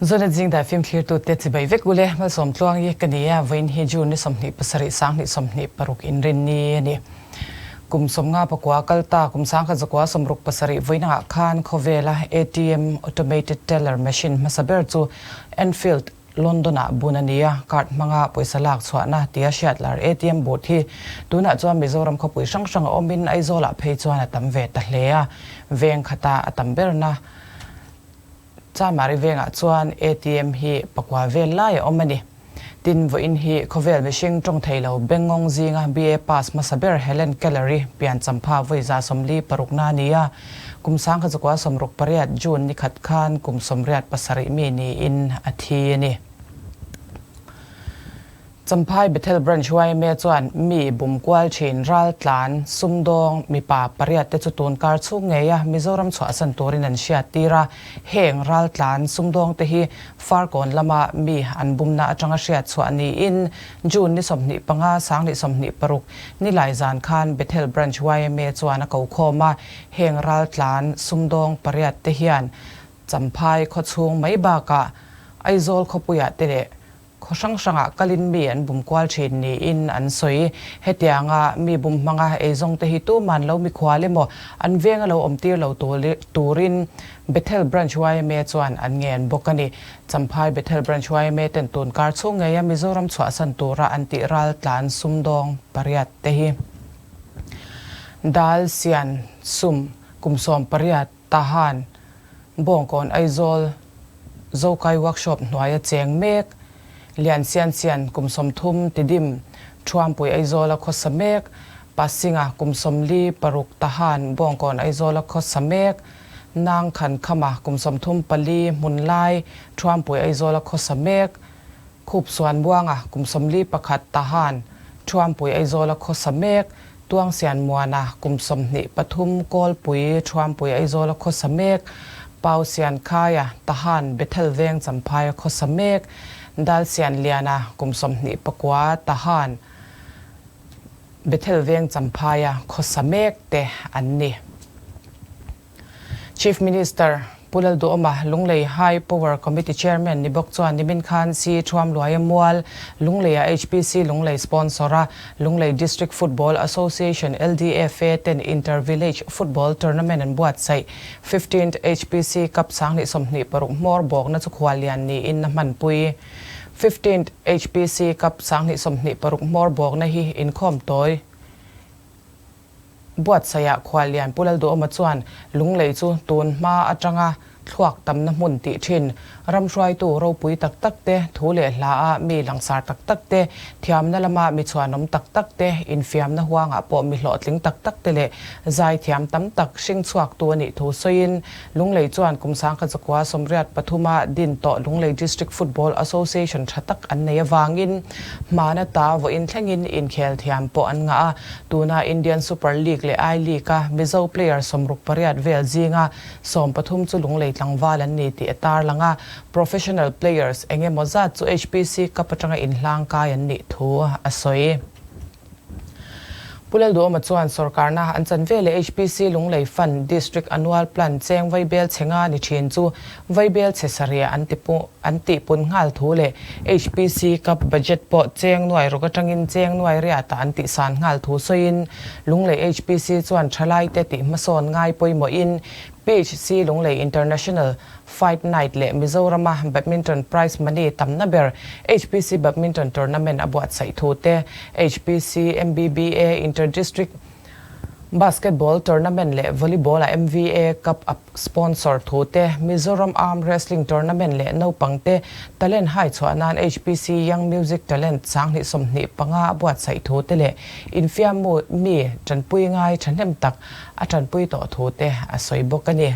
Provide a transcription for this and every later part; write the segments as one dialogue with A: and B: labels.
A: Zonet zingdai fimthlirtute chibai vek ule malsawm tluang hi ka ni a, vawiin hi June ni 27 2026 inrinni a ni. Kum sawmnga pakua kal ta kum sangkhat zakua 67 vawiin angah khan khawvela ATM, Automated Teller Machine, hmasa ber chu Enfield, London-ah bun a ni a, card hmanga pawisa lak chhuahna tia hriat lar ATM booth hi tunah chuan Mizoram khawpui hrang hrang a awmin Aizawlah phei chuan a tam ve ta hle a, veng khata a tam berna Chamari vengah chuan ATM hi pakua vel lai a awm a ni. Tin, vawiin hi khawvel mihring tawng thei lo Bengngawng zinga BA pass hmasa ber Helen Keller-i pian champha vawi 46 na a ni a, kum 1968 June ni khat khan kum 87 mi niin a thi a ni. Champhai Bethel Branch yma chuan mi bum kual thin raltlan, sumdawng, mipa pariat te chu tun kar chhung ngeia Mizoram chhuahsan turin an hriat tir a, heng raltlan, sumdawng te hi Farkawn lama mi an bumna atanga hriat chhuah niin June ni 25, 2026 nilai zan khan Bethel Branch yma chuan a ko khawm a, heng raltlan, sumdawng pariat te hian Champhai khawchhung mai bakah Aizawl khawpuiah te leh Khaw hrang hrangah kalin mi an bum kual thin niin an sawi. Hetianga mi bum hmanga eizawng te hi tuman lo mikhual emaw an venga lo awm tir lo turin Bethel Branch yma chuan an ngen bawk a ni. Champhai Bethel Branch yma ten tun kar chhung ngeia Mizoram chhuahsan tura an tih ral tlan sumdawng pariat te hi Dal Sian Sum kum 18 Tahan, Bawngkawn Aizawl, Zokai Workshop hnuaia cheng mek, Lian Sian Sian kum 30 Tidim, Thuampui Aizawla khawsa mek, Pasinga kum 46 Tahan, Bawngkawn Aizawla khawsa mek, Nang Khan Khama kum 34 Hmunlai, Thuampui Aizawla khawsa mek, Khup Suan Buanga kum 41 Tahan, Thuampui Aizawla khawsa mek, Tuangsian Muana kum 23 Kawlpui Thuampui Aizawla khawsa mek, Pau Sian Khaia Tahan Bethel Veng Champhaia khawsa mek, Dal Sian Liana kum 29 Tahan Bethel Veng Champhaia khawsa mek te an ni. Chief Minister Pu Lalduhawma, Lunglei High Power Committee Chairman ni bawk chuan nimin khan Si Thuamluaia Mual, Lungleia HPC Lunglei sponsor-a Lunglei District Football Association, LDFA, ten Inter Village Football Tournament an buatsaih 15th HPC Cup 2026 hmawr bawkna chu khuallian niin a hmanpui. 15th HPC Cup 2026 hmawr bawkna hi inkhawm tawi Buatsaihah khuallian Pu Lalduhawma chuan Lunglei chu tun hma atanga thluak tamna hmun tih thin, ram hruaitu ropui tak tak te, thu leh hla a mi langsar tak tak te, thiamna lama mi chhuanawm tak tak te, infiamna huangah pawh mi hlawhtling tak tak te leh zaithiam tam tak hring chhuaktu a nih thu sawiin Lunglei chuan kum 1983 a din tawh Lunglei District Football Association tha tak an nei avangin hmana ta vawiin thlengin inkhel thiam pawh an ngah a. Tuna Indian Super League leh I League a Mizo player 68 vel zinga 13 chu Lunglei tlangval an ni tih a tarlang a. Professional players eng emaw zat chu HPC Cup atanga inhlang kai an nih thu a sawi. Pu Lalduhawma chuan sorkarna an chan veleh HPC Lunglei Fund District Annual Plan cheng vaibel chhe nga ni thin chu vaibel chhe sarih an ti an tihpun nghal thu leh HPC Cup Budget pawh cheng nuai rawk atangin cheng nuai riatah an tihsan nghal thu sawiin Lunglei HPC chuan thalaite tihhmasawn ngai pawimawhin PHC Lunglei International Fight Night leh Mizorama Badminton Prize Money tamna ber HPC Badminton Tournament a buatsaih thu te, HPC MBBA Inter-District Basketball Tournament leh Volleyball-a MVA Cup a sponsor thu te, Mizoram Arm Wrestling Tournament leh naupangte talent hai chhuah nan HPC Young Music Talent 2025 a buatsaih thu te leh infiam mi tanpui ngai thahnem tak a tanpui tawh thu te a sawi bawk a ni.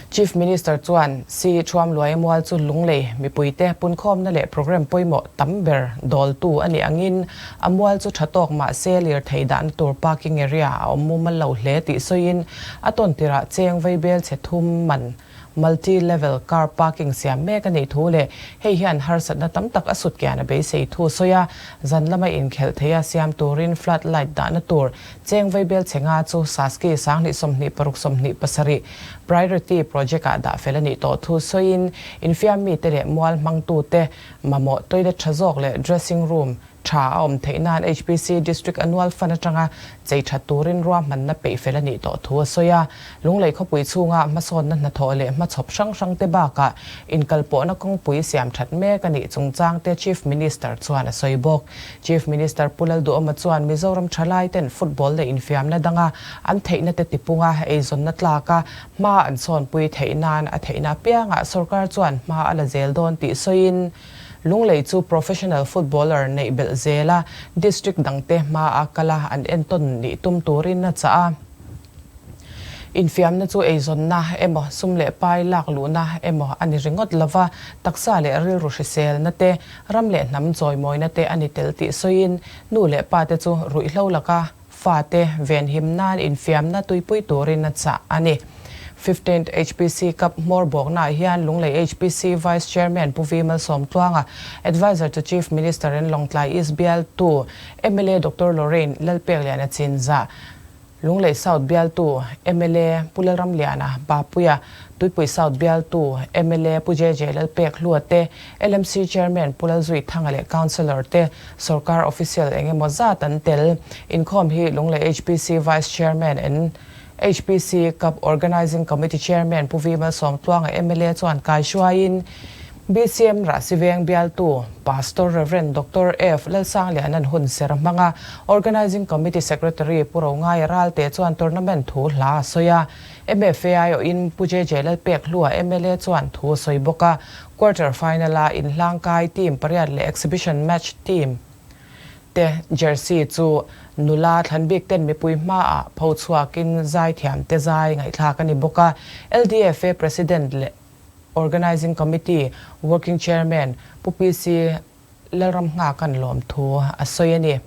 A: Chief Minister chuan Si Thuamluaia mual chu Lunglei mipuite punkhawmna leh programme pawimawh tam ber dawltu a nih angin a mual chu tha tawk mah se lirthei dahna tur parking area a awm mumal lo hle tih sawiin a tawn tirah cheng vaibel chhe thum man Multi Level Car Parking siam mek a nih thu leh hei hian harsatna tam tak a sut kian a beisei thu a sawi a. Zan lama inkhelh theia siam turin flood light dahna tur cheng vaibel chhe nga chu Saski 2026 27 Priority Project ah dah fel a nih tawh thu sawiin infiam mite leh mual hmangtute mamawh toilet tha zawk leh dressing room Tha a awm theih nan HPC District Annual Fund atanga chei that turin ruahmanna peih fel a nih tawh thu a sawi a. Lunglei khawpui chhunga hmasawnna hnathawh leh hmachhawp hrang hrangte bakah inkalpawhna kawngpui siam that mek a nih chungchangte Chief Minister chuan a sawi bawk. Chief Minister Pu Lalduhawma chuan Mizoram thalaiten football leh infiamna danga an theihna te tipunga eizawnna tlaka hma an sawnpui theih nan a theihna apiangah sorkar chuan hma a la zel dawn tih sawiin, Lunglei chu professional footballer neih belh zel a, district dangte hma a kal a an entawn nih tum turin a chah a. Infiamna chu eizawnna emaw, sum leh pai lak luhna emaw a ni ringawt lova, taksa leh rilru hriselna te, ram leh hnam chawimawina te a ni tel tih sawiin, nu leh pa te chu ruihhlo laka Fate venhim nan infiamna tuipui turin a chah a ni. Fifteenth HPC Cup hmawr bawknaah hian Lunglei HPC Vice Chairman Pu V Malsawmtluanga, Adviser to Chief Minister and Lawngtlai East bialtu mla Doctor Lorraine Lalpekliana Chinzah, Lunglei South bialtu mla Pu Lalramliana Bapuia, Tuipui South bialtu mla Pu JJ Lalpekhlua te, LMC Chairman Pu Lalzuithanga leh Councillor te, Sorkar official eng emaw zat an tel. Inkhawm hi Lunglei HPC Vice Chairman and HPC Cup Organising Committee Chairman Pu V Malsawmtluanga mla chuan kai hruaiin BCM Rahsiveng bialtu Pastor Rev. Doctor F Lalsangliana'n hun ser a hmang a, Organising Committee Secretary Pu Rongaia Ralte chuan tournament thu hla a sawi a. MFA aiawhin Pu JJ Lalpekhlua mla chuan thu a sawi bawk a. Quarter final-a inhlangkai team pariat leh exhibition match team te jersey chu nula thlanbik ten mipui hmaah pho chhuakin zaithiam te zai ngaihthlak a ni bawk a. LDFA President leh Organising Committee Working Chairman Pu PC Lalramnghakan lawmthu a sawi a ni.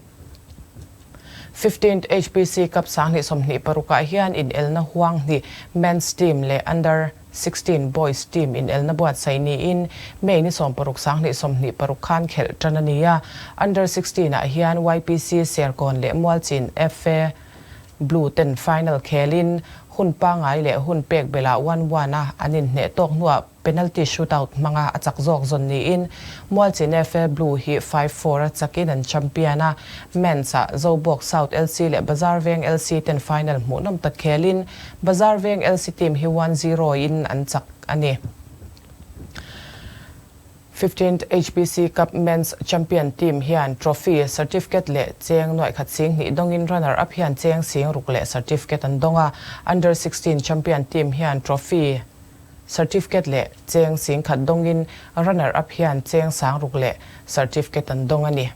A: Fifteenth HPC Cup 2026 ah hian inelna huang hnih Men's Team leh Under 16 Boys Team inelna buatsaih niin May ni 16 2026 khan khelh tan a ni a. Under 16 ah hian YPC Serkawn leh Mualchin FA Blue ten final khelin hun pangai leh hun pek belah one one a an inhneh tawk hnuah Penalty shootout hmanga a chak zawk zawn niin Mualchin FA Blue hi 5-4 a chakin an champion a, Men's ah Zobawk South LC leh Bazar Veng LC ten final hmuhnawm tak khelin Bazar Veng LC team hi one zero in an chak a ni. Fifteenth HPC Cup Men's Champion team hian trophy, certificate leh cheng nuaih khat sing hnih dawngin runner up hian cheng sing ruk leh certificate an dawng a, Under 16 Champion team hian trophy, Certificate leh cheng sing khat dawngin runner up hian cheng sang ruk leh certificate an dawng a ni.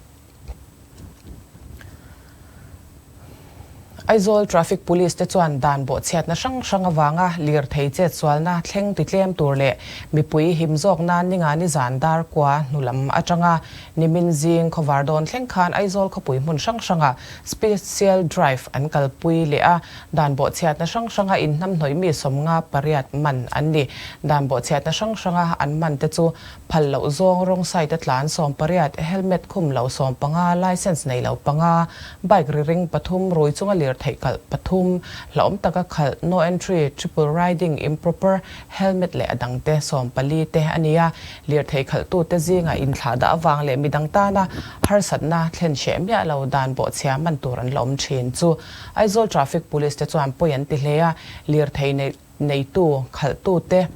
A: Aizawl Traffic Police te chuan dan bawhchhiatna hrang hrang avanga lirthei chetsualna thleng titlem tur leh mipui him zawk nan ninga nizan dar kua hnu lam atanga nimin zing khawvar dawn thleng khan Aizawl khawpui hmun hrang hrangah Special Drive an kalpui leh a. Dan bawhchhiatna hrang hranga inhnamhnawih mi 58 man an ni. Dan bawhchhiatna hrang hranga an man te chu phal loh zawng rawng side a tlan 18, helmet khum lo 15, licence nei lo panga, bike ri ring pathum, rui chunga lirtheih kalh pathum, hlauhawm taka khalh, no entry, triple riding, improper helmet leh a dangte 14 te a ni a. Lirthei khalhtute zingah inthlah dah avang leh midang tana harsatna thlen hreh miah lo dan bawhchhia man tur an la awm thin chu Aizawl Traffic Police te chuan pawi an ti hle a, lirthei neitu khalhtute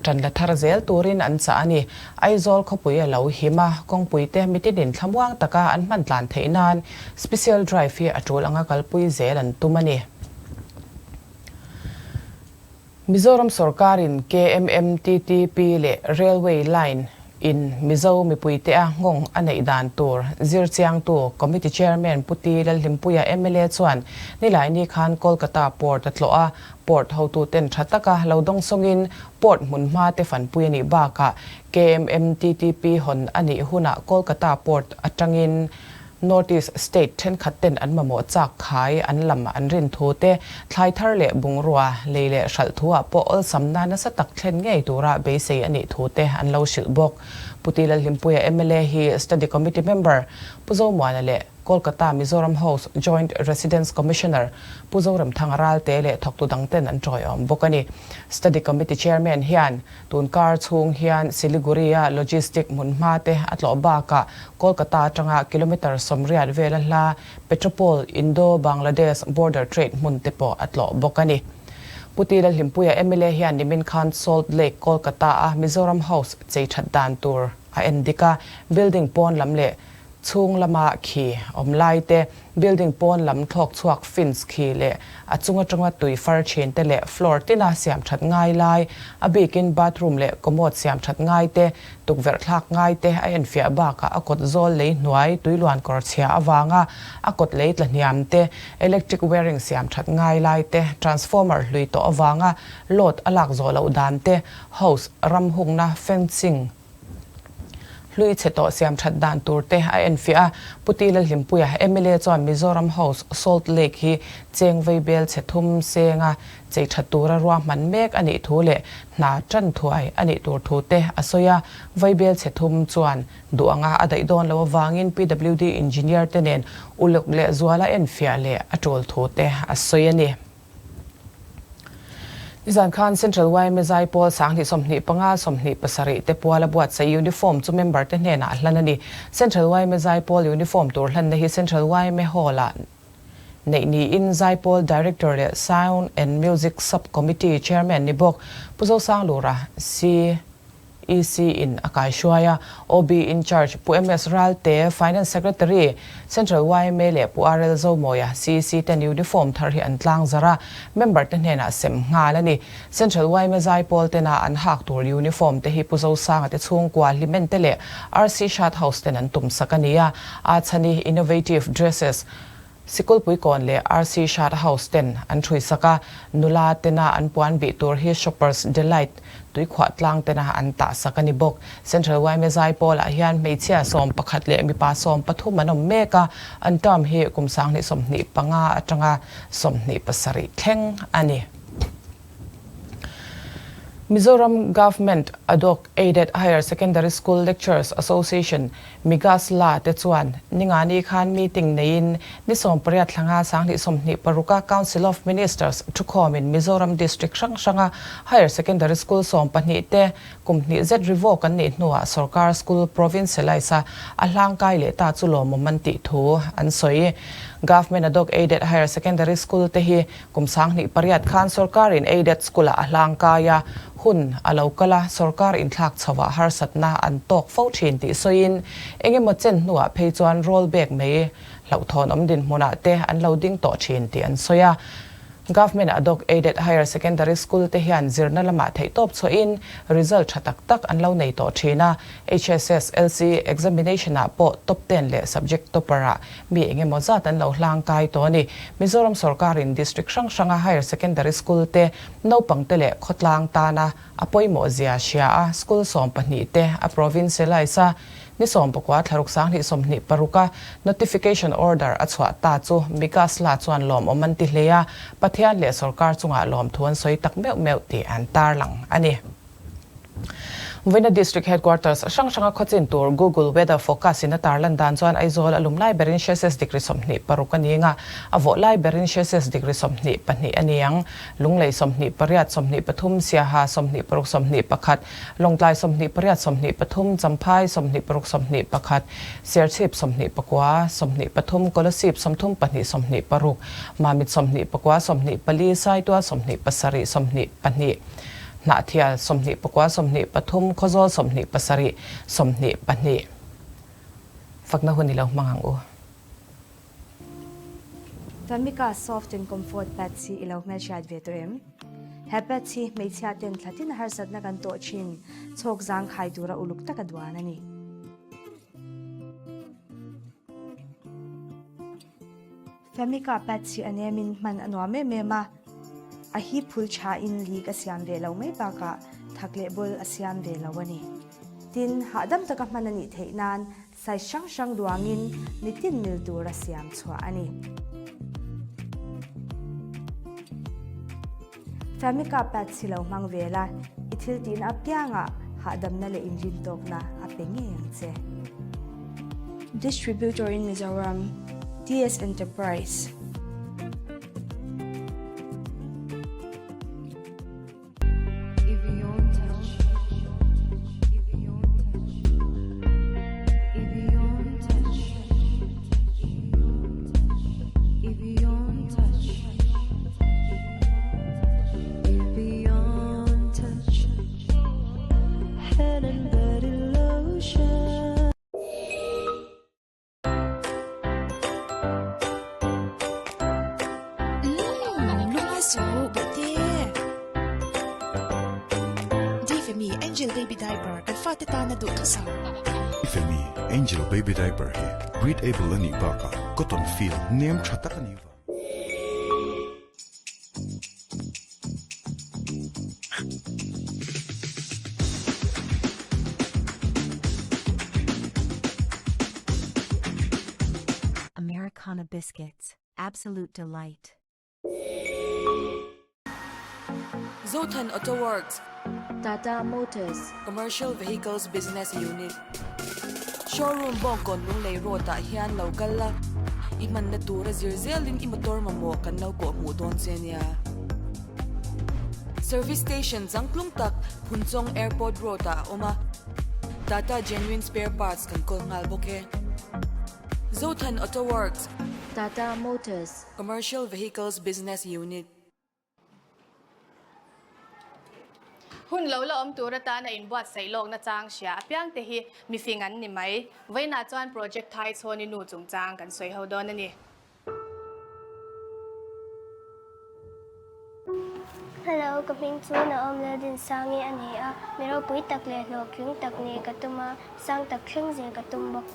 A: tan la thar zel turin an chah a ni. Aizawl khawpui a lo him a, kawngpui te mitinin thlamuang taka an hman tlan theih nan Special Drive hi a tul anga kalpui zel an tum a ni. Mizoram sorkarin KMMTTP leh Railway Line in Mizo mipuite a nghawng a neih dan tur zir chiangtu Committee Chairman Pu T Lalhlimpuia mla chuan Nilaini khan Kolkata Port a tlawh a, Port hotuten tha taka lo dawng sawngin Port hmunhma te fanpui a nih bakah KMMTTP hawn a nih hunah Kolkata Port atangin. North East state thenkhat ten an mamawh chak khai an lam an rin thu te, thlai thar leh bungrua, lei leh hralh thu ah pawh awlsamna nasa tak thlen ngei tura beisei a nih thu te an lo hrilh bawk. Pu Ti Lalhlimpuia mla hi Study Committee member Pu Zomuana leh Kolkata Mizoram House Joint Residence Commissioner Pu Zoremthanga Ralte leh thawktu dangten an tawiawm bawk a ni. Study Committee Chairman hian tun kar chhung hian Siliguri-a logistic hmunhma te a tlawh bakah Kolkata atanga kilometre 80 vela hla Petrapole Indo-Bangladesh Border Trade hmun te pawh a tlawh bawk a ni. Pu Ti Lalhlimpuia mla hian nimin khan Salt Lake Kolkata-a Mizoram House chei that dan tur a en dik a, building pawn lam leh Chhung lama khi awm lai te, building pawn lam thlawk chhuak fins khi leh a chung atanga tui far thin te leh floor tina siam that ngai lai, a bikin bathroom leh commode siam that ngai te, tukverh thlak ngai te a enfiah bakah a kawt zawl lei hnuai tui luan kawr chhia avanga a kawt lei tla hniam te, electric wiring siam that ngai lai te, transformer hlui tawh avanga load a lak zawh loh dan te, hose ram hungna fencing. Hlui chhe tawh siam that dan tur te a enfiah a, Pu Ti Lalhlimpuia, mla chuan Mizoram House, Salt Lake hi cheng vei bel chhe thum senga chei that tura ruahman mek a nih thu leh hna tan thuai a nih tur thu te a sawi a, vei bel chhe thum chuan duh anga a daih dawn loh avangin PWD engineer te nen uluk leh zuala enfiah leh a tul thu te a sawi a ni. Nizan khan Central yma Zaipawl 2025, 27 te puala buatsaih uniform chu member te hnenah hlan a ni. Central yma Zaipawl uniform tur hlanna hi Central yma Hall-ah neih niin Zaipawl Director leh Sound and Music Sub Committee Chairman ni bawk Pu Zosanglura C. EC in a kaihruai a, OB in charge Pu MS Ralte, Finance Secretary, Central yma leh Pu RL Zomawia, CEC ten uniform thar hi an tlang zarh a, member te hnenah sem nghal a ni. Central yma zaipawl tena an hak tur uniform te hi Pu Zosanga te chhungkua Hlimen te leh RC Shirt House ten an tum sak a ni a, a chhani Innovative Dresses, Sikulpuikawn leh RC Shirt House ten an ṭhui sak a, nula tena an puan bih tur hi Shoppers Delight tuikhuah tlang tena an tah sak a ni bawk. Central yma Zaipawlah hian hmeichhia 11 leh mipa 13 an awm mek a, an term hi kum 2025 atanga 27 thleng a ni. Mizoram Government Adhoc Aided Higher Secondary School Lecturers Association, MIGASLA, te chuan Ningani khan meeting neiin ni 18 thlanga 2026 a Council of Ministers thukhawmin Mizoram District hrang hranga Higher Secondary School 12 te kum hnih zet revoke an nih hnuah Sorkar School Provincialise a a hlangkai leh ta chu lawmawm an tih thu an sawi. Government Adhoc Aided Higher Secondary School te hi Kum 2008 khan sorkarin aided school-ah a hlangkai a, hun a lo kal a, sorkar inthlak chhoah harsatna an tawk fo thin tih sawiin eng emaw chen hnuah phei chuan roll back mai hlauhthawn awm dinhmunah te an lo ding tawh thin tih an sawi a. Government Adhoc Aided Higher Secondary School te hian zirna lamah theihtawp chhuahin result tha tak tak an lo nei tawh thin a, HSSLC examination-ah pawh top ten leh subject topper-ah Mi eng emaw zat an lo hlang kai tawh a ni. Mizoram sorkarin district hrang hranga higher secondary school te, naupang te leh khawtlang tana a pawimawh zia hria a, school 12 te a provincialise a, ni 19 thlaruk 2026 a notification order a chhuah ta chu Migasla chuan lawmawm an ti hle a, Pathian leh sorkar chungah lawmthu an sawi tak meuh meuh tih an tarlang a ni. Vawiina District Headquarters hrang hranga khawchin tur Google Weather Forecast in a tarlan dan chuan Aizawl a lum lai berin Celsius degree 26 a ni ang a, a vawh lai berin Celsius degree 22 a ni ang. Lunglei 28, 23, Siaha 26, 21, Lawngtlai 28, 23, Champhai 26, 21, Serchhip 24, 23, Kolasib 32, 26, Mamit 24, 24, Saitual 27, 22. Hnahthial, 24, 23, Khawzawl, 27, 22. Fakna hun i lo hmang ang u.
B: Famika Soft and Comfort Pads hi i lo hmelhriat ve tawh em? He pads hi hmeichhia ten thlatin harsatna kan tawh thin chhawk zangkhai tura uluk taka duan a ni. Famika pads hi a nemin hman a nuam em em a, a hi phul thain leak a siam ve lo mai bakah thak leh bul a siam ve lo a ni. Tin, hahdam taka hman a nih theih nan Size hrang hrang duangin nitin mil tura siam chhuah a ni. Famica pads hi lo hmang ve la, i thil tihna apiangah hahdamna leh inrintawkna a pe ngei ang che. Distributor in Mizoram, TS Enterprise.
C: Lunga su bawhte. Difemi Angel Baby Diaper kan fate tana duhthusam.
D: Difemi Angel Baby Diaper hi breathable a nih bakah cotton feel nem tha tak a nih vang.
E: Americana Biscuits, absolute delight.
F: Zothan Auto Works.
B: Tata Motors.
F: Commercial Vehicles Business Unit. Showroom Bawngkawn Lunglei Road ah hian lo kal la, i hmanna tura zir zelin i motor mamawh kan lo kawh hmuh dawn che nia. Service Station changtlung tak Phunchawng Airport Road ah a awm a, Tata Genuine Spare Parts kan kawl nghal bawk e. Zothan Auto Works.
B: Tata Motors.
F: Commercial Vehicles Business Unit.
G: Hun lo la awm tur atana inbuatsaih lawkna chang hria apiang te hi mifing an ni mai. Vawiinah chuan Project Thai Chhawni nu chungchang kan sawi ho dawn a ni.
H: Hello, ka hming chu Naom Laldinsangi a ni a, mi ropui tak leh hlawhtling tak nih ka tum a, sang tak thleng zel ka tum bawk.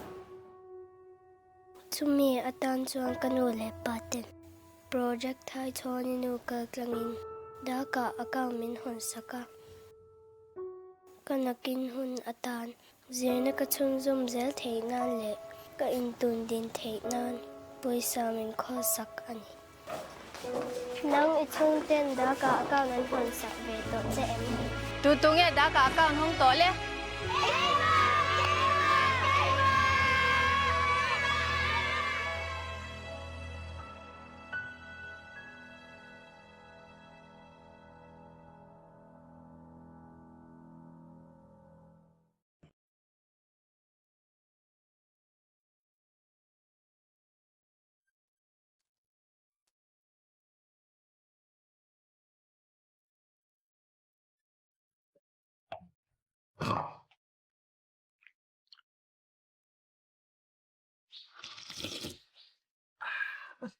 H: Chumi atan chuan ka nu leh pa ten Project Thai Chhawni nu kal tlangin Dhaka account min hawn sak a. Ka nakin hun atan zirna ka chhunzawm zel theih nan leh ka intun din theih nan pawisa min khawl sak a ni. Nang i chhungten Dhaka account an hawn sak ve tawh che em?
G: Tu tu nge Dhaka account hawng tawh le?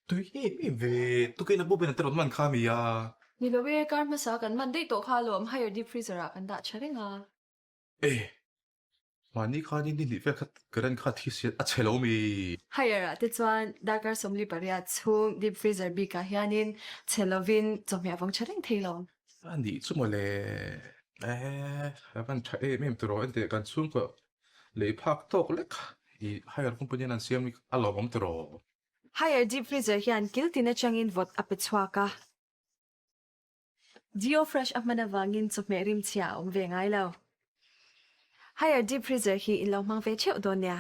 I: Tui em em ve, tukin a bawp in a te rawn man kha mi a.
J: Ni lo e, kar hmasa kan man daih tawh kha alawm, higher deep freezer ah kan dah tha reng a.
I: E, mahni khan in ni hnih vel kha current kha thi siat a chhe lo mi.
J: Higher ah te chuan darkar 48 chhung deep freezer bik ah hianin chhe lovin chawhmeh a vawng tha reng thei lo.
I: A nih chu mawle, e, a van tha em em tiraw enteh kan chhungkaw Lei phak tawk lek i hire company an an siam hi a lawmawm tiraw?
J: Hire deep freezer hian kil tin atangin vawt a pe chhuak a. Geo Fresh a hman avangin chawhmeh rimchhia a awm ve ngai lo. Hire deep freezer hi in lo hmang ve theuh dawn nia.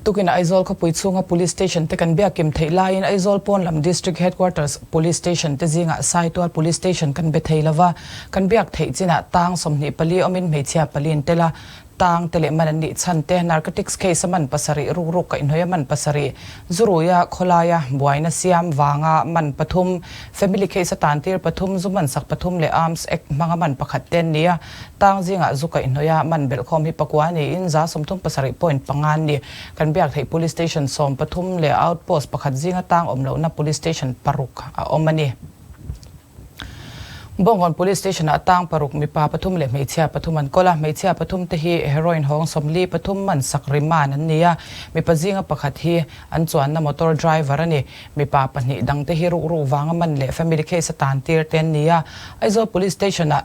A: Tukin Aizawl khawpui chhunga Police Station te kan biakim theih laiin Aizawl pawn lam District Headquarters Police Station te zingah Saitual Police Station kan be thei lova, kan biak theih chinah tang 24 awmin hmeichhia pali an tel a, tang te leh man an nih chhan te, Narcotics case a man pasarih, rukruk kaihhnawih a man pasarih, Zuruia khawlaia buaina siam vanga man pathum, Family case a tantir pathum, zu man sak pathum leh Arms Act hmanga man pakhat te an ni a. Tang zingah zu kaihhnawih a man belhkhawm hi pakua niin 37 point panga an ni. Kan biak theih Police Station 13 leh Outpost pakhat zinga tang awm lohna Police Station paruk a awm a ni. Bawngkawn Police Station-ah tang paruk mipa pathum leh hmeichhia pathum an kawl a, hmeichhia pathum te hi heroin hawng 43 man sak riman an ni a, mipa zinga pakhat hi an chuanna motor driver a ni. Mipa pahnih dangte hi rukru vanga man leh family case a tan tir te an ni a, Aizawl Police Station-ah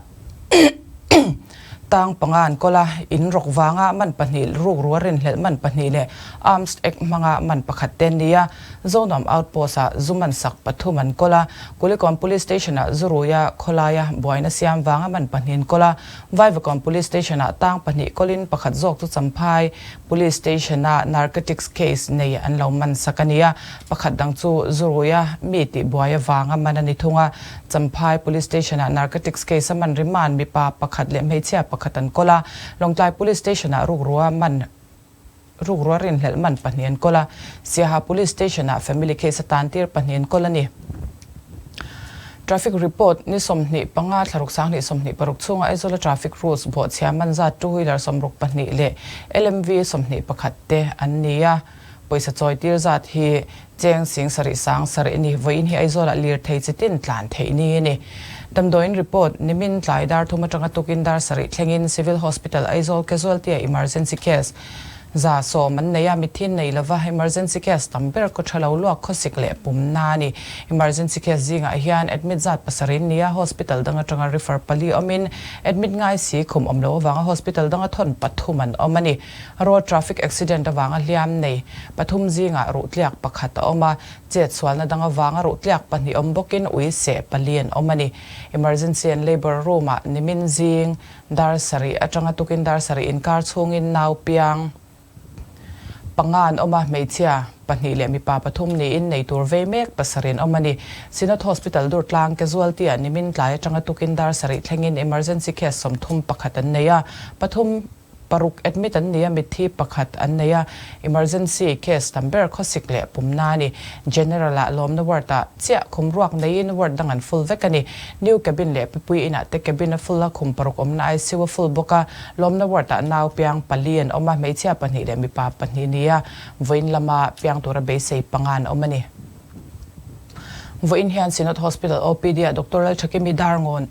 A: tang panga an kawl a, in rawk vanga man pahnih, rukru a rinhlelh man pahnih leh Arms Act hmanga man pakhat te an ni a, Zonuam Outpost-ah zu man sak pathum an kawl a, Kulikawn Police Station-ah zu ruia khawlaia buaina siam vanga man pahnih an kawl a, Vaivakawn Police Station-ah tang pahnih kawlin pakhat zawk chu Champhai Police Station-a narcotics case nei an lo man sak a ni a, pakhat dang chu Zuruia mi tih buai avanga man a ni thung a. Champhai Police Station-ah narcotics case a man riman mipa pakhat leh hmeichhia pakhat an kawl a, Lawngtlai Police Station-ah rukrua man rukrua rinhlelh man pahnih an kawl a, Siaha Police Station-ah family case a tantir pahnih an kawl a ni. Traffic report, Ni 25 thlaruk 2026 chhunga Aizawla traffic rules bawhchhia man zat two wheeler 62 leh LMV 21 te an ni a. Pawisa chawi tir zat hi cheng 7000 7 a ni. Vawiin hi Aizawlah lirthei chi tin tlan theih ni a ni. Damdawiin report, Nimin tlai dar thum atanga tukin dar sarih thlengin Civil Hospital Aizawl Casualty-a emergency case 110 an nei a, mitthi nei lova emergency case tam ber kaw tha lo luak khawsik leh pumna a ni. Emergency case zingah hian admit zat pasarih nia hospital dang atanga refer pali awmin admit ngai si khum awm lo avanga hospital danga thawn pathum an awm a ni. Road traffic accident avanga hliam nei pathum zingah ruhtliak pakhat a awm a, chet sualna dang avanga ruhtliak pahnih awm bawkin ui seh pali an awm a ni. Emergency and labour room-ah nimin zing Dar sarih atanga tukin dar sarih inkar chhungin nau piang panga an awm a, hmeichhia pahnih leh mipa pathum niin nei tur vei mek pasarih an awm a ni. Synod Hospital Durtlang Casualty ah nimin tlai atanga tukin dar sarih thlengin emergency case 31 an nei a, pathum Paruk admit an ni a, mitthi pakhat an nei a, emergency case tam ber khawsik leh pumna a ni. General ah lawmna ward ah chiah khum ruak neiin ward dang an full vek a ni. New cabin leh Pipui inah te cabin a full a, khum paruk awmna ICU a full bawk a, lawmna ward ah nau piang pali an awm a, hmeichhia pahnih leh mipa pahnih ni a, vawiin lama piang tura beisei panga an awm a ni. Vawiin hian Synod Hospital OPD ah Doctor Lalthakimi Darngawn,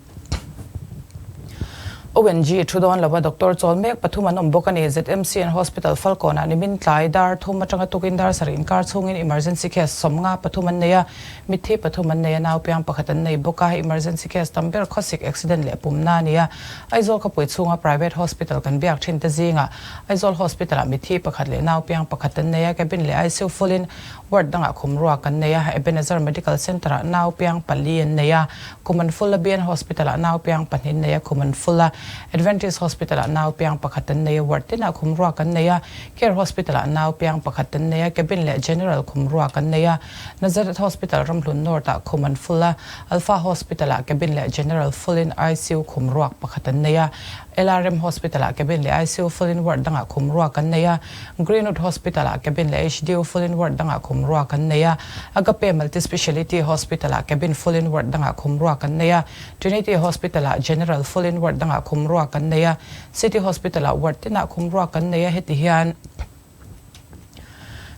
A: ONG thu dawn lova doctor chawl mek pathum an awm bawk a ni. ZMC and Hospital Falkawnah nimin tlai dar thum atanga tukin dar sarih inkar chhungin emergency case 50 pathum an nei a, mitthi pathum an nei a, nau piang pakhat an nei bawk a. Emergency case tam ber khawsik accident leh pumna a ni a. Aizawl khawpui chhunga private hospital kan biak thin te zingah Aizawl Hospital-ah mitthi pakhat leh nau piang pakhat an nei a, cabin leh ICU full in Ward dangah khum ruak an nei a, Ebenezer Medical Centre-ah nau piang pali an nei a, khum an full a, BN Hospital-ah nau piang pahnih an nei a, khum an full a, Adventist Hospital-ah nau piang pakhat an nei a, ward tinah khum ruak an nei a, Care Hospital-ah nau piang pakhat an nei a, cabin leh general khum ruak an nei a, Nazareth Hospital Ramhlun North-ah khum an full a, Alpha Hospital-ah cabin leh general full-in ICU khum ruak pakhat an nei a, LRM Hospital-ah cabin leh ICU full-in ward dangah khum ruak an nei a, Greenwood Hospital-ah cabin leh HDU full-in ward dangah khum ruak an nei a, Agape Multi-Speciality Hospital-ah cabin full-in ward dangah khum ruak an nei a, Trinity Hospital-ah general full-in ward dangah khum ruak an nei a, City Hospital-ah ward tinah khum ruak an nei a, heti hian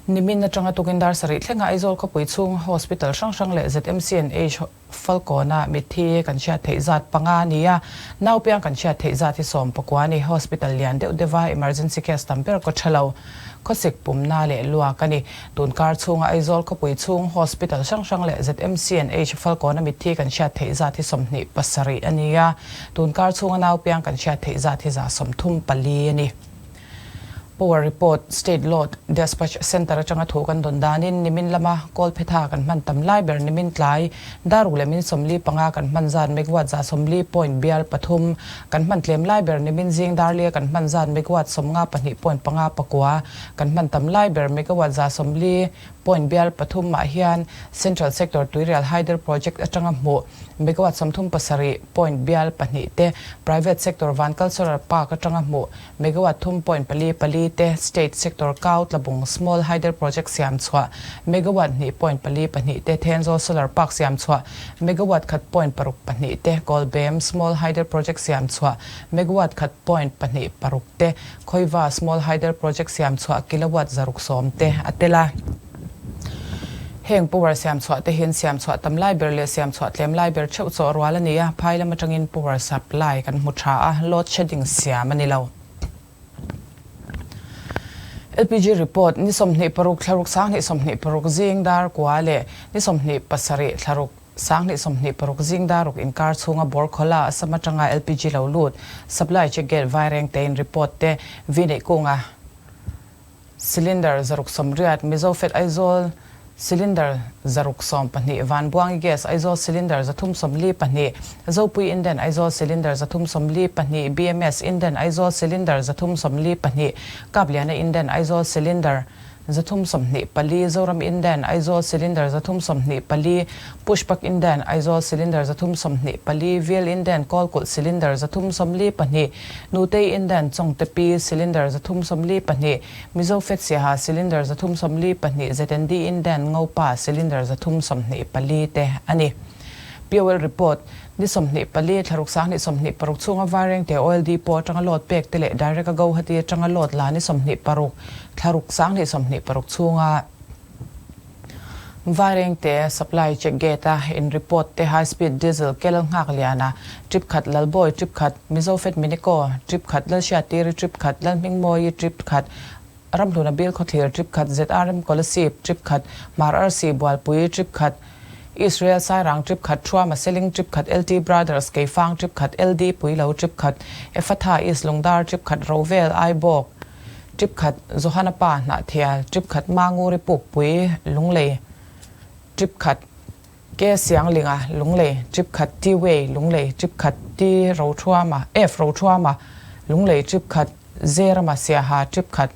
A: nimin atanga tukin dar sarih thlenga Aizawl khawpui chhung hospital hrang hrang leh ZMC and H Falkawna mitthi kan hriat theih zat panga a ni a, nau piang kan hriat theih zat hi 19 a ni. Hospital lian deuh deuha emergency case tam ber kaw tha lo. Khawsik pumna leh luak a ni. Tun kar chhunga Aizawl khawpui chhung hospital hrang hrang leh ZMC and H Falkawna mitthi kan hriat theih zat hi 27 a ni a, tun kar chhunga nau piang kan hriat theih zat hi 134 a ni. Power Report, State Load Despatch Centre atanga thu kan dawn danin nimin lama Kawlphetha kan hman tam lai ber nimin tlai daruk leh min 45 kan hman zat megawatt 140 point bial pathum kan hman tlem lai ber nimin zing darlia kan hman zat megawatt 52 point panga pakua kan hman tam lai ber megawatt 140 point bial pathum ah hian Central Sector Tuirial Hydel Project atanga hmuh megawatt 37 point bial pahnih te Private Sector Vankal Solar Park atanga hmuh Megawatt thum point pali pali te State Sector Kau Tlabung Small Hydel Project siam chhuah Megawatt hnih point pali pahnih te Thenzawl Solar Park siam chhuah Megawatt khat point paruk pahnih te Kawlbem Small Hydel Project siam chhuah Megawatt khat point pahnih paruk te Khawiva Small Hydel Project siam chhuah Kilowatt 110 te a tel a. Heng power siam chhuah te hian siam chhuah tam lai ber leh siam chhuah tlem lai ber theuh chawh rual a ni a, phai lam atangin power supply kan hmu tha a, load shedding siam a ni lo. LPG report, Ni 26 thlaruk 2026 zing dar kua leh ni 27 thlaruk 2026 zing dar ruk inkar chhunga Borkhola Assam atanga LPG lo lut supply check gate vaireng tein report te vi neih kunga Cylinder 680, Mizofed Aizawl Cylinder 612, Vanbuangi Gas Aizawl Cylinder 342, Zopui Inden Aizawl Cylinder 342, BMS Inden Aizawl Cylinder 342, Kapliana Inden Aizawl Cylinder 324, Zoram Inden Aizawl Cylinder 324, Pushpak Inden Aizawl Cylinder 324, Vil Inden Kawlkulh Cylinder 342, Nutei Indan Chawngte Pi Cylinder 342, Mizo Fet Siaha Cylinder 342, ZND Indan Ngopa Cylinder 324 te a ni. POL Report, Ni 24 thlaruk 2026 chhunga Vairengte Oil Depot atanga load pek te leh Direct a Guwahati atanga load la ni 26 thlaruk 2026 chhunga Vairengte supply check gate a in report te high speed diesel kel nghak liana trip khat Lalbawi trip khat Mizofed Minico trip khat Lalhriatiri trip khat Lalhmingmawi trip khat Ramhluna Bil Khawthlir trip khat ZRM Kolasib trip khat Hmar Arsi Bualpui trip khat Israel Sairang trip khat Thuama Seling trip khat LT Brothers Keifang trip khat LD Puilo trip khat Efatha East Lungdar trip khat Rovel Aibawk Trip khat Johana pa Hnahthial, trip khat Manguri Pukpui Lunglei, trip khat Ke Sianglinga Lunglei, trip khat T Way Lunglei, trip khat T Rothuama, F Rothuama Lunglei, trip khat Zerama Siaha, trip khat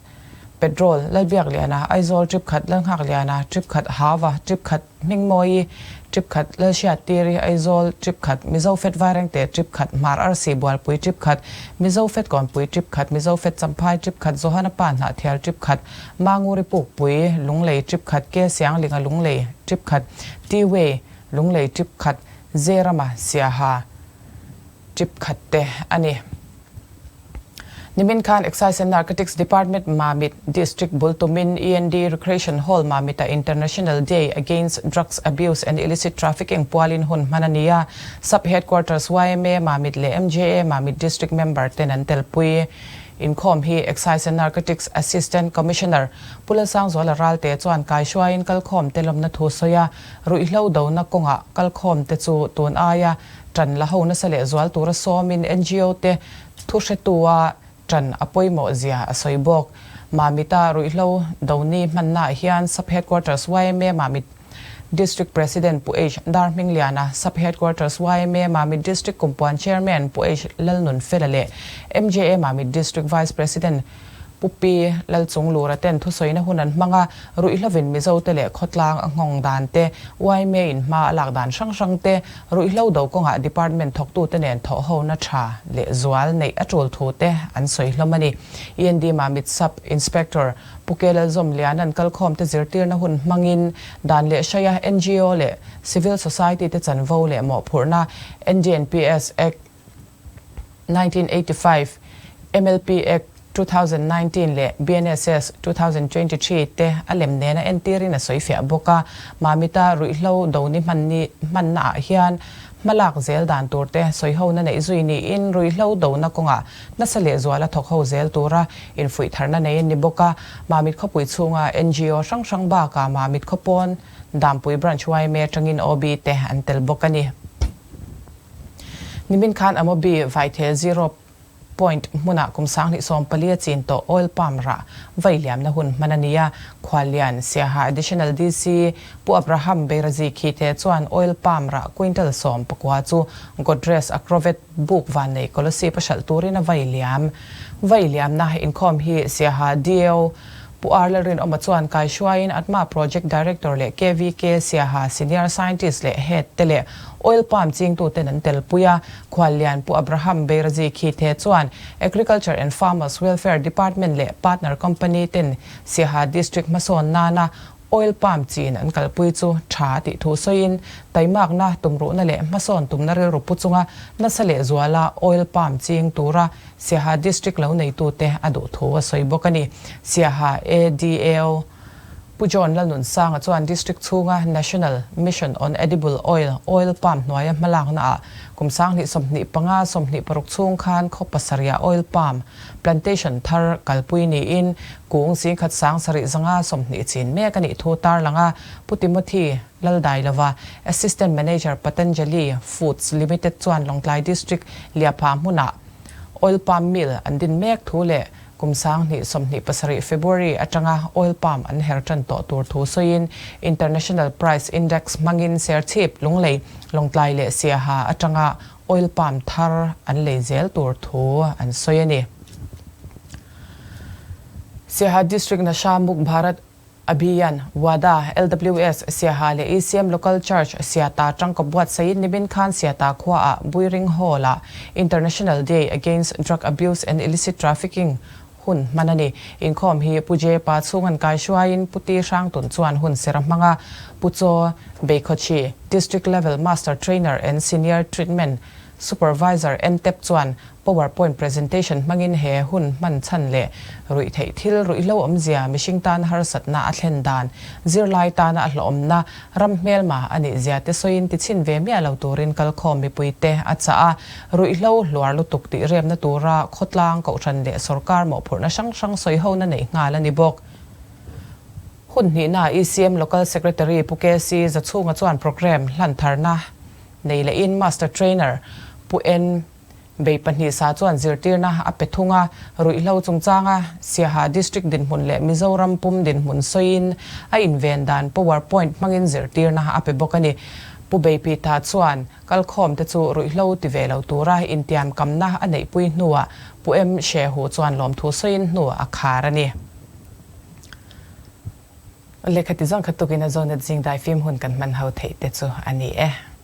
A: Petrol Lalbiakliana Aizawl, trip khat Lalnghakliana, trip khat Hava, trip khat Hmingmawi, trip khat Lalhriattiri, Aizawl, trip khat Mizo Fet Vairengte, trip khat Hmar Arsi Bualpui, trip khat Mizo Fet Kawnpui, trip khat Mizo Fet Champhai, trip khat Johana Pa Hnahthial, trip khat Manguri Pukpui, Lunglei, trip khat Ke Sianglinga Lunglei, trip khat T-Way, Lunglei, trip khat Zerama Siaha, trip khat te a ni. Nimin khan Excise and Narcotics Department Mamit District bul tumin END Recreation Hall Mamit-a International Day Against Drugs Abuse and Illicit Trafficking pualin hun hman a ni a, Sub Headquarters yma Mamit leh MJA Mamit District member ten an telpui. Inkhawm hi Excise and Narcotics Assistant Commissioner Pu Lalsangzuala Ralte chuan kaihruaiin kalkhawm te lawmna thu sawi a, ruihhlo dona kawngah kalkhawm te chu tun aia Ṭan la ho nasa leh zual tura sawmin NGO te thu hretua ṭan a pawimawh zia a sawi bawk. Mamita ruihhlo doni hmannaah hian Sub Headquarters yma Mamit District President Pu H Darhmingliana, Sub Headquarters yma Mamit District Kumpuan Chairman Pu H Lalnunfela leh MJA Mamit District Vice President Pu Pi Lalchunglura ten thusawina hun an hmang a, ruihhlovin Mizote leh khawtlang a nghawng dan te, yma in hma a lak dan hrang hrang te, ruihhlo do kawngah department thawktute nen thawhhona tha leh zual neih a tul thu te an sawi hlawm a ni. END Mamit Sub Inspector Pu Ke Lalzawmliana'n kalkhawmte zirtirna hun hmangin dan leh hraia NGO leh Civil Society te chanvo leh mawhphurhna NDNPS Act 1985, MLP Act, 2019 leh BNSS, 2023 te a lem nena entirin a sawi fiah bawk a. Mamita ruihhlo doni hmanni hmannaah hian hmalak zel dan tur te sawihona neih zui niin ruihhlo dona kawngah nasa lehzuala thawk ho zel tura infuih tharna nei a ni bawk a. Mamit khawpui chhunga NGO hrang hrang bakah Mamit khawpawn Dampui Branch yma atangin OB te an tel bawk a ni. Nimin khan Amobi Vaithel Zero Point hmunah kum 2014 a chin tawh oil palm rah vai liamna hun hman a ni a, Khuallian Siaha Additional DC Pu Abraham Beirazi Khite chuan oil palm rah quintal 14 chu Godrej Agrovet buk vannei Kolasib a hralh turin a vai liam. Vai liamna inkhawm hi Siaha DAO Pu R Lalrinawma chuan kaihruaiin ATMA Project Director leh KVK Siaha Senior Scientist leh Head te leh Oil Palm chingtuten an telpui a, Khuallian Pu Abraham Beirazi Khithe chuan Agriculture and Farmers Welfare Department leh partner company ten Siaha District hmasawn nana Oil palm chin an kalpui chu tha tih thu sawiin taimakna tumruhna leh hmasawn tumna rilru pu chunga nasa leh zuala oil palm ching tura Siaha District lo neitute a duh thu a sawi bawk a ni. Siaha ADAO. Pu John Lalnunsanga chuan District chhunga National Mission on Edible Oil, Oil Palm hnuaia hmalaknaah kum 2025 26 chhung khan khaw pasarihah oil palm plantation thar kalpui niin kung zingkhat 70 520 chin mek a nih thu tarlang a, Pu Timothy Laldailova, Assistant Manager Patanjali Foods Limited chuan Lawngtlai District Liapha hmunah oil palm mill an din mek thu leh Kum 2027 February atanga oil palm an her tan tawh tur thu sawiin International Price Index hmangin Serchhip, Lunglei, Lawngtlai leh Siaha atanga oil palm thar an lei zel tur thu an sawi a ni. Siaha District Nasha Muk Bharat Abhiyan, WADA, LWS, Siaha leh ECM Local Church, Siata tangkawp buatsaiin nimin khan Siata khuaah Buiring Hall-ah International Day Against Drug Abuse and Illicit Trafficking hun hman a ni. Inkhawm hi Pu J Pa chhungan kai hruaiin Pu Ti Hrangtun chuan hun ser a hmang a, Pu Chaw Beikhochi, District Level Master Trainer and Senior Treatment Supervisor NTEP chuan Power point presentation hmangin he hun hman chhan leh ruih theih thil ruihhlo awmzia mihring tan harsatna a thlen dan, zirlai tana a hlawhawmna, ram hmelma a nih zia te sawiin tichhin ve miah lo turin kalkhawm mipuite a chah a, ruihhlo hluar lutuk tih remna tura khawtlang, kohhran leh sorkar mawhphurhna hrang hrang sawihona neih nghal a ni bawk. Hun hnihna ECM Local Secretary Pu KC Zachhunga chuan programme hlantharna nei lehin Master Trainer Pu En. Bei 2 sa chuan zirtirna a pe thung a, ruihhlo chungchanga Siaha District dinhmun leh Mizoram pum dinhmun sawiin a inven dan power point hmangin zirtirna a pe bawk a ni. Pu Beipita chuan kalkhawmte chu ruihhlo ti ve lo tura intiamkamna a neihpui hnuah Pu M Shehu chuan lawmthu sawiin hnu a khar a ni. Lehkha ti zawng kha tukin a zawnat zing daifim hun kan hman ho theih te chu a ni e.